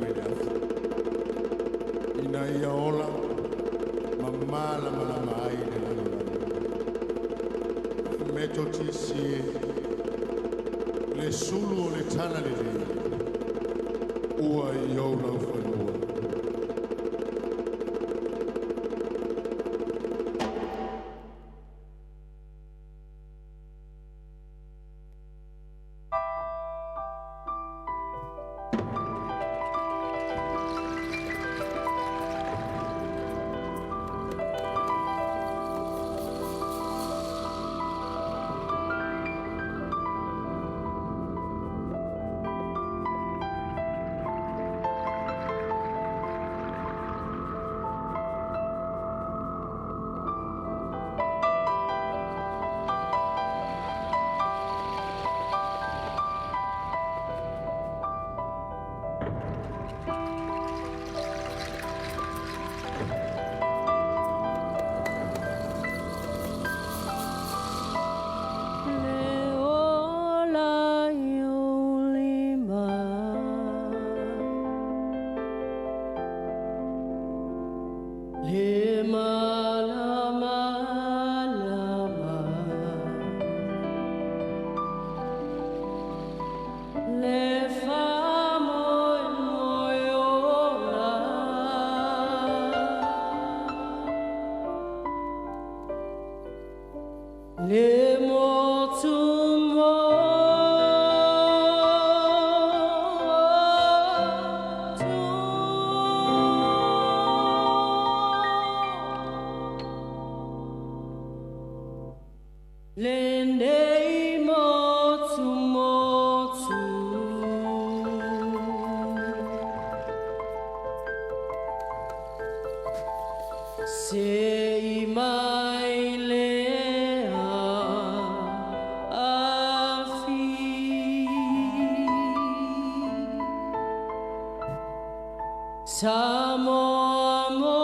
mai le afi, ina ia ola ma malamalama ai le lalolagi. Le Metotisi e, le sulu o le talalelei, ua i ou laufanua. Le ola i ou lima, le malamalama, le faamoemoe ola, le motu motu. Lenei motu motu. Se i mai lea afi. Samoa mo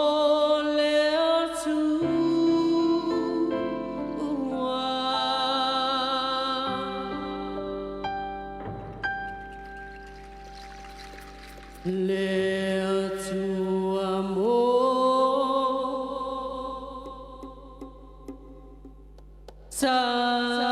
le Atua. Le Atua mo Samoa.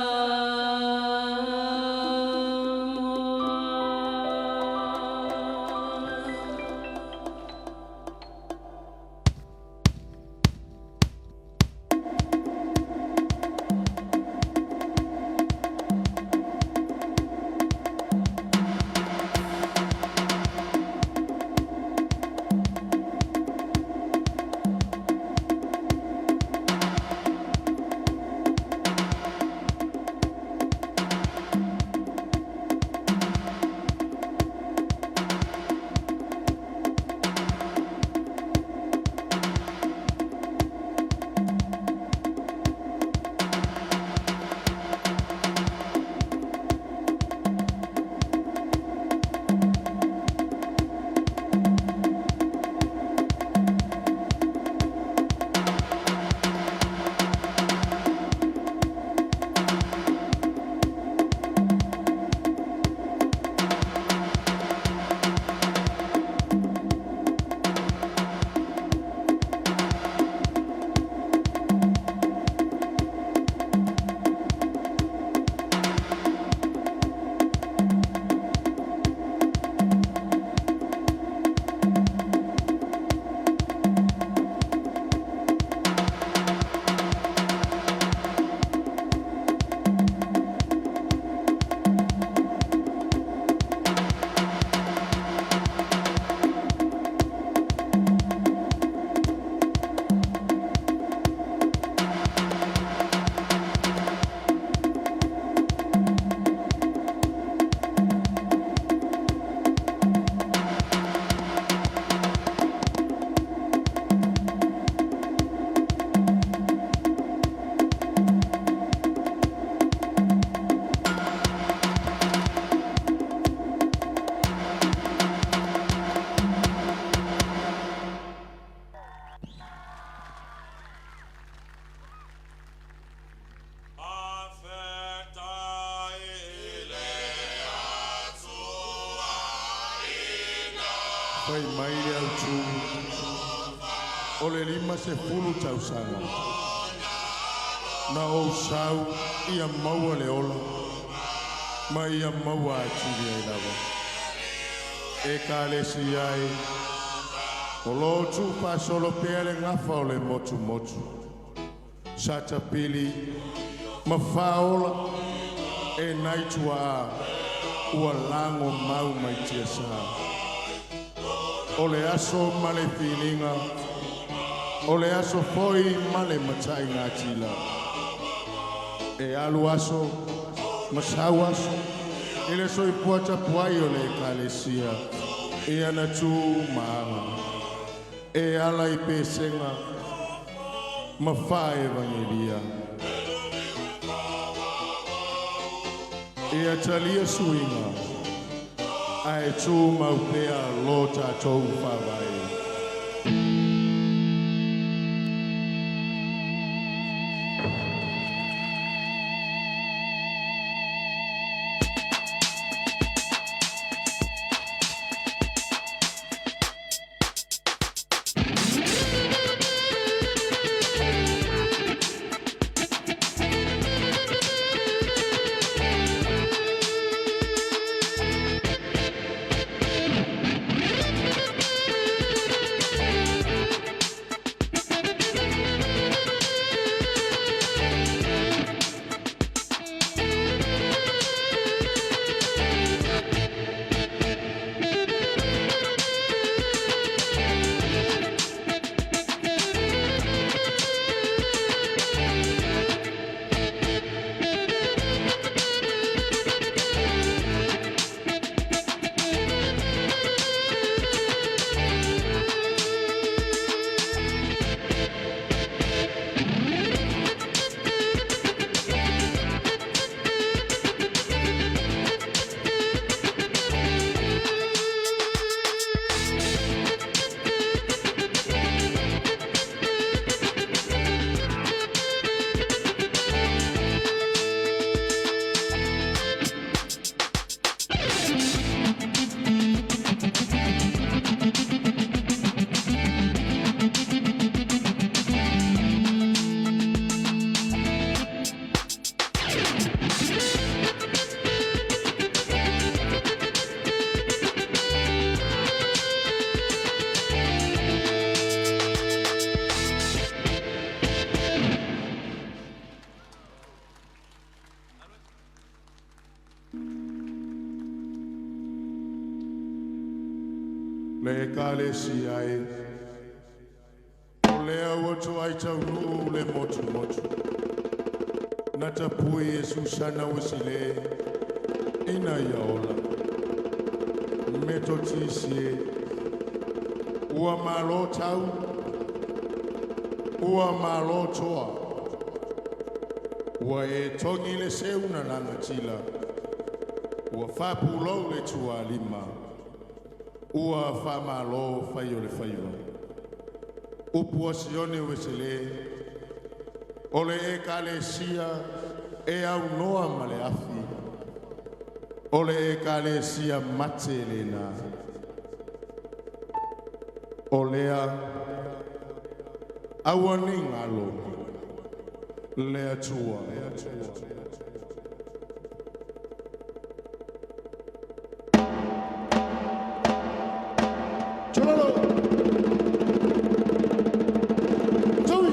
Fai mai le autū o le 50 tausaga na ou sau ia maua le ola ma ia maua atili ai lava. Ekalesia e, o lo o tuufaasolo pea le gafa o le motumotu sa tapili ma faaola e nai tuaa ua lago mau mai tiasa. O le aso ma le filiga, o le aso foi ma le mataigatila. E alu aso ma sau aso i le soifua tapuai o le Ekalesia i ana tu ma aga e ala i pesega ma faaevagelia. Ia talia suiga ae tumau pea lo tatou Faavae. Le Ekalesia e, o lea ua toai taunuu le motumotu na tapui e Susana Uesilē ina ia ola. Metotisi e, ua malo tau, ua malo toa, ua e togi le seu na lagatila, ua faapulou le tualima, ua faamalo fai o le faiva. Upu a Sione Ueselē, o le Ekalesia e aunoa ma le afi, o le Ekalesia mate lena. O lea aua ne i galo le Atua. Tololo! Tui!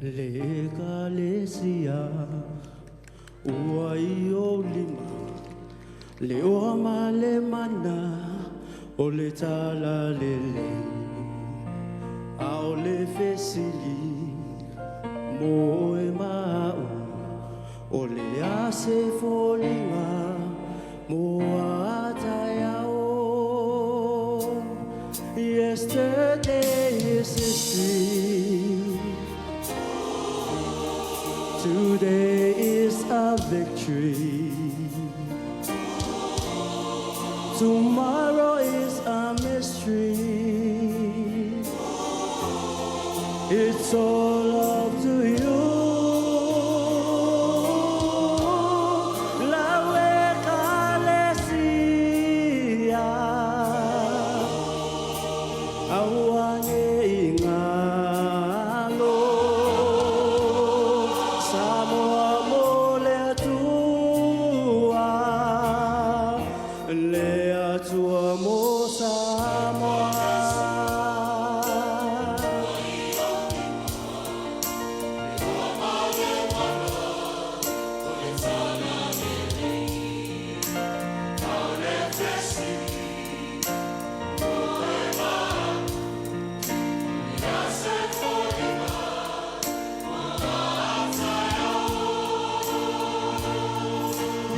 Le ekalesia ua i ou lima le oa ma le mana o le talalelei a o le fesili mo oe ma a'u o le a se foliga mo a taeao. Yesterday is history. Today is a victory. Tomorrow is a mystery. It's all up to you. Lau ekalesia aua ne i galo Samoa mo le Atua le Atua mo Samoa.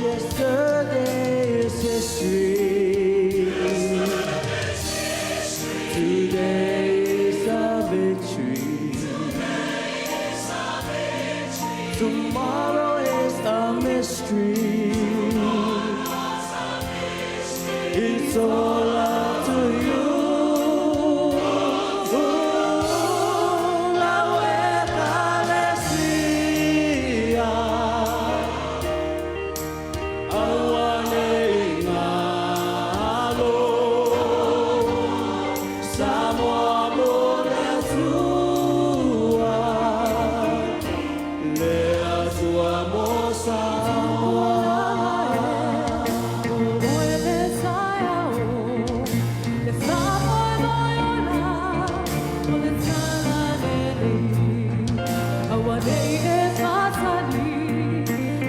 Yesterday is history. Today is a victory. Tomorrow is a mystery. It's all up to you. Lau ekalesia aua ne i galo Samoa mo le Atua le Atua mo Samoa. Oe le taeao, le faamoemoe ola, o le talalelei. Aua ne i e fatali,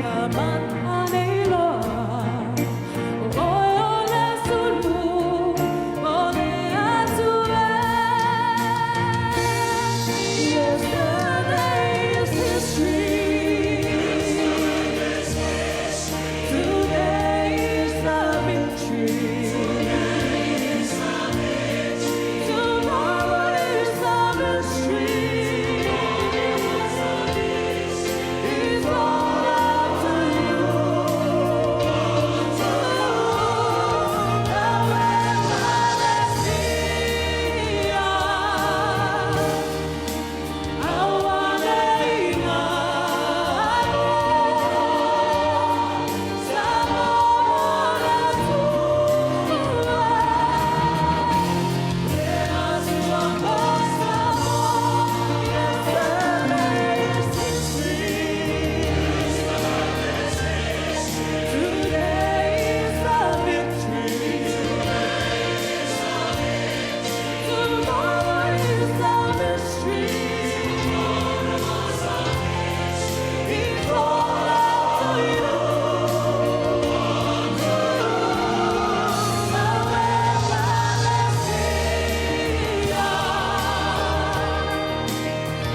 a nei loa. O oe o le sulu, o le Atua. Yesterday is history. Today is the victory. Tomorrow is the mystery. It's all up to you. Lau ekalesia aua ne i galo Samoa mo le Atua le Atua mo Samoa. Yesterday is history. Today is the victory. Tomorrow is the mystery. It's all up to you. Lau ekalesia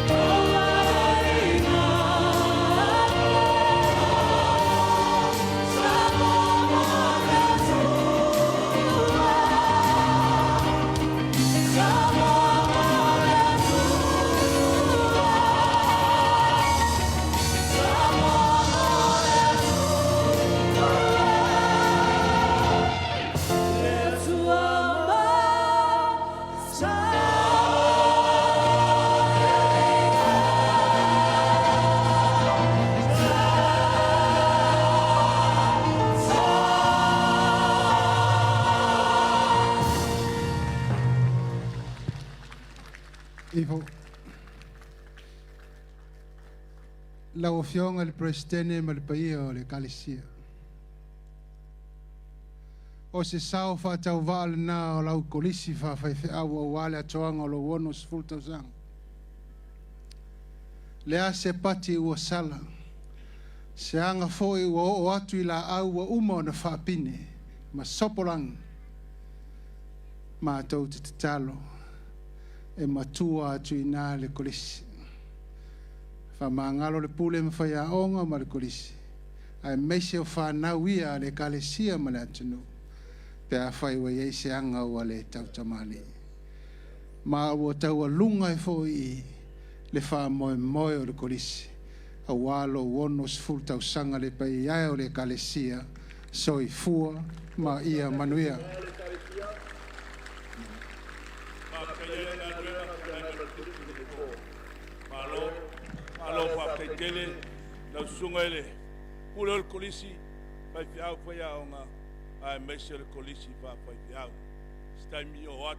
aua ne i galo Samoa mo le Atua Samoa mo le Atua Samoa mo le Atua Le Atua mo Samoa. Ifo. Lau Afioga i le Peresetene ma le paia o le Ekalesia. O se sao faatauvaa lenā o lau kolisi faafaifeau auā le atoaga o lou 60 tausaga. Le a se pati ua sala, se aga foi ua oo atu i laau ua uma ona faapine ma sopolagi, matou te tatalo e matua atu i ina le kolisi. Faamagalo le pule ma faiaoga ma le kolisi, aemaise o fanau ia a le ekalesia ma le atunuu, pe afai ua i ai se aga ua le tautamalii. Ma ua taualuga ai foi i le faamoemoe o le kolisi, auā lou 60 tausaga le paia e o le ekalesia. Soifua ma ia manuia. Malo, malo faafetai tele lau susuga i le pule o le kolisi, faifeau faiaoga aemaise o le kolisi faafaifeau. Se taimi oo atu.